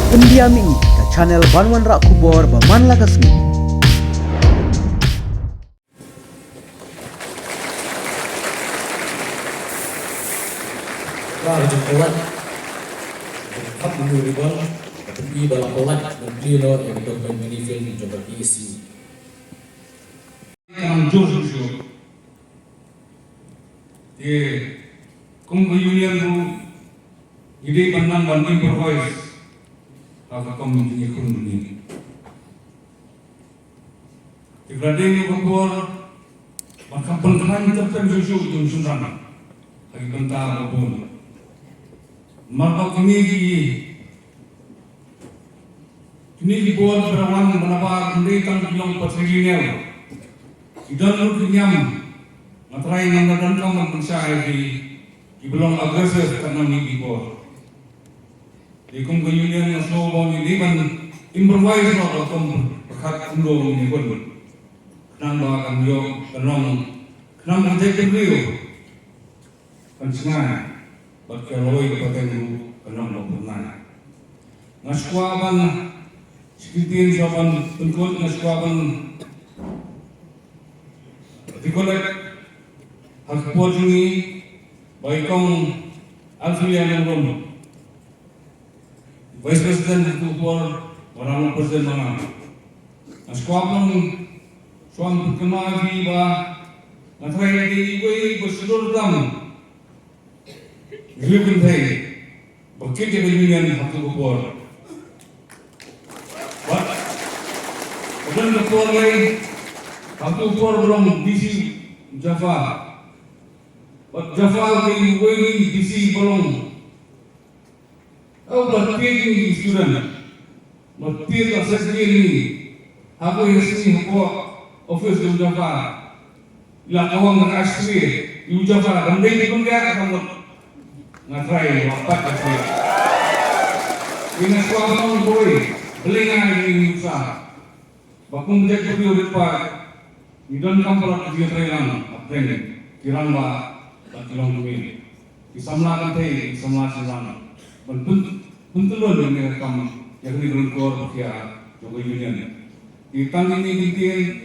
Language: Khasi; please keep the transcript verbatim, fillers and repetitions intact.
Pyndiam ïa ngi ka channel ban wanrah khubor ba man la ka sngi. Ka jingpynlait, jingthap ïa u ribbon, ka pynpaw ba la pynlait ban plie noh ïa ka Development Mini Field jong ka P S C. Ka nang jur shuh shuh. Te kum ka union ruh ngi dei ban nang ban improvise ha ka kam jingïakhun jong ngi. Te ka dei ka por ban kham pynkhlaiñ teng teng shuh shuh ïa u shynrang ha ki bynta ba bun. Namar ba kine ki Kine ki bor kiba wan ban naba, ym dei tang ki long patrilineal. Ki don ruh ki niam. Nga trai ngam da donkam ban pynshai ïa ki, kiba long aggressive katne kine ki bor. Te kum ka union nga sngew ba ngi dei ban improvise noh ka kum pyrkhat kumno ngin ïakhun. Khnang ba kan ïoh, kan long, khnang ba ka jaitbynriew kan shngaiñ, bad ka lawei ka pateng ruh kan long ba pynshngaiñ. Nga sngewkwah ban, shi kyntien shuwa ban pynkut, nga sngewkwah ban recollect ha ka por jong ngi, ba i kong Alphelia Nongrum, Vice President ha kato ka por, bad nga long President ma nga. Nga sngewkwah ban shu pynkynmaw ïa phi ba nga trai ïa phi iwei ba shlur tam riew kynthei ba kit ïa ka union ha kato ka por. Bad ka don ka por lei ha kato ka por ba long D C Jaffar. Bad Jaffar ka iwei D C ba long Ïa uba tied ïa ngi ki student. Ba tied la session ïa ngi. Haba ïa sngi hapoh office jong u Jaffar. La kawang ka ashpire ïa u Jaffar, kam dei ki pynriah ka mut. Nga trai ïa u pat ka pyrshah. Ïa nga shuwa ba nong kawei. Balei nga ïa ngi nuksa. Ba kum ka jaitbynriew rit paid, ngi donkam palat ka jingïatreilang hapdeng ki rangbah bad ki longkmie, ki samla kynthei, ki samla shynrang, ban pyn, pyntyllun ïa kane ka kam, ïa kane ka lyngkor ba khia jong ka union. Te tang kine ki ktien.